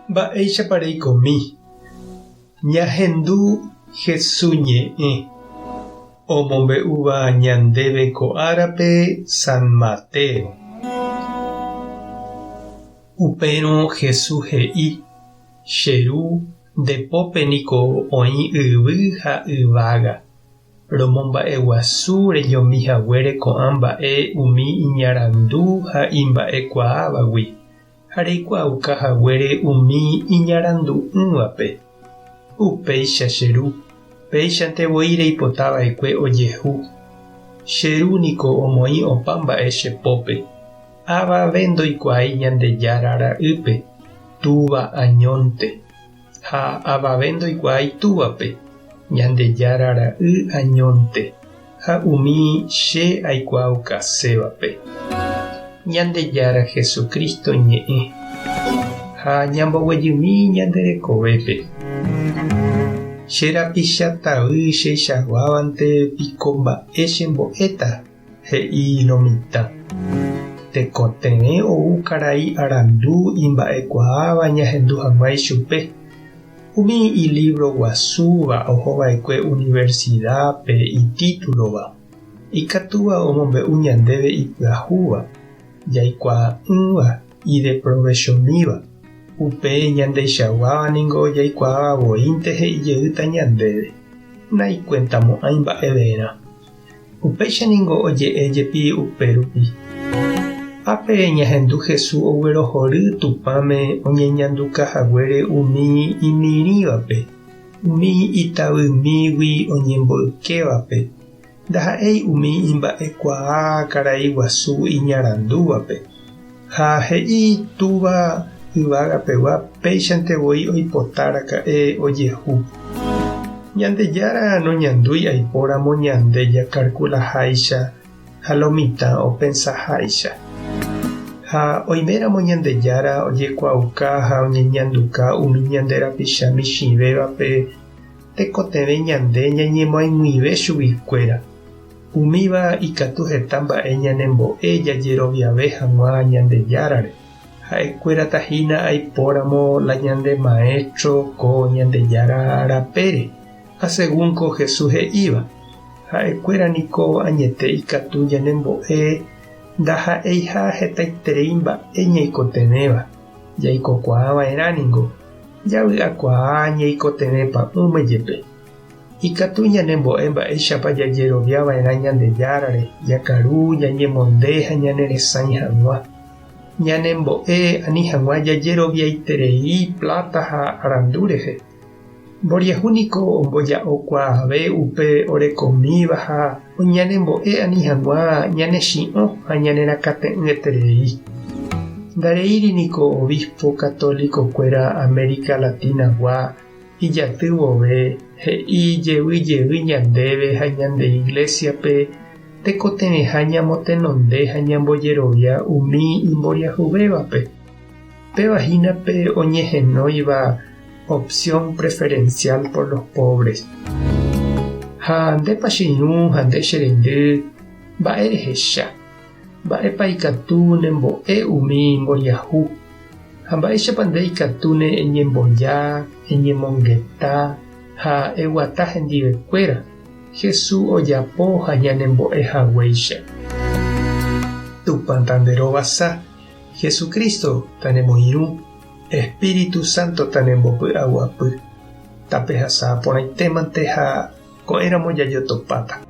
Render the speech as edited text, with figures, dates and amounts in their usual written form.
Mba'éichapa reikomi? Ñahendu Hesu ñe'ẽ omombe'úva ñandéve ko árape San Mateo. Upérõ Hesu he'i, Che Ru, nde pópe niko oĩ yvy ha yvága. Romomba'eguasu reñomi haguére ko'ã mba'e umi iñarandu ha imba'ekuaávagui, ha reikuaauka haguére umi iñarandu'ỹvape. Upéicha che Ru, péichante voi reipota va'ekue ojehu. Che Ru niko omoĩ opa mba'e che pópe. Avave ndoikuaái Ñandejára Ra'ýpe, Túva añónte. Ha avave ndoikuaái Túvape, Ñandejára Ra'y añónte, ha umi che aikuaaukasévape. Ñandejára Jesucristo ñe'ẽ, ha ñamboguejymi ñande rekovépe. Che rapicha tavy cheichaguávante piko mba'e chembo'éta? He'i lo mitã. Tekotevẽ ou karai arandu imba'ekuaáva ñahendu hag̃ua ichupe. Umi ilívro guasúva ohova'ekue universidápe itítulova, ikatúva omombe'u ñandéve ipyahúva, jaikuaa'ỹva, ideprovechomíva. Upe ñandeichaguáva ningo jaikuaáva voínte he'i jeýta ñandéve, naikuentamo'ãi mba'everã. Upéicha ningo oje'e jepi upérupi. Ápe ñahendu Jesús oguerohory Tupãme oñeñanduka haguére umi imirĩvape, umi itavymígui oñemboykévape, ndaha'éi umi imba'ekuaa karai guasu iñarandúvape. Ha he'i Túva yvágapegua péichante voi oipota raka'e ojehu. Ñandejára noñandúi aipóramo ñande jakarkulaháicha ha lo mitã opensaháicha. Ha oiméramo Ñandejára ojekuaauka ha oñeñanduka umi ñande rapicha michĩvévape tekotevẽ ñande ñañemoag̃uive chuguikuéra. Umíva ikatu heta mba'e ñanembo'e jajeroviave hag̃ua Ñandejárare. Ha'ekuérata hína aipóramo la ñande maéstro ko Ñandejára rapére, asegún ko Jesús he'íva. Ha'ekuéra niko añete ikatu ñanembo'e ndaha'eiha hetaiterei mba'e ñaikotevẽva, jaikokuaa va'erã ningo, javy'akuaa ñaikotevẽ pa'ũme jepe. Ikatu ñanembo'e mba'éichapa jajerovia va'erã Ñandejárare, jakaru, ñañemonde ha ñaneresãi hag̃ua. Ñanembo'e ani hag̃ua jajeroviaiterei pláta ha arandu rehe. Mboriahu niko omboja'okuaave upe orekomíva ha ñanembo'e ani hag̃ua ñanechi'õ ha ñanerakate'ỹeterei. Ndareíri niko obispo católico-kuéra América Latina-gua Ijaty vove, he'i jey jey ñandéve ha ñande Iglésiape tekotevẽha ñamotenonde ha ñambojerovia umi imboriahuvévape. Péva hína pe oñehenóiva opción preferencial por los pobres. Ha ndépa che irũ ha nde che reindy, mba'e rehecha? Mba'épa ikatu nembo'e umi mboriahu, ha mba'éichapa nde ikatúne eñemboja, eñemongeta ha eguata hendivekuéra, Jesús ojapo ha ñanembo'e haguéicha. Tupã tanderovasa, Jesucristo tanemoirũ, Espíritu Santo tanembopy'aguapy. Tapehasa porãitémante ha ko'ẽramo jajotopáta.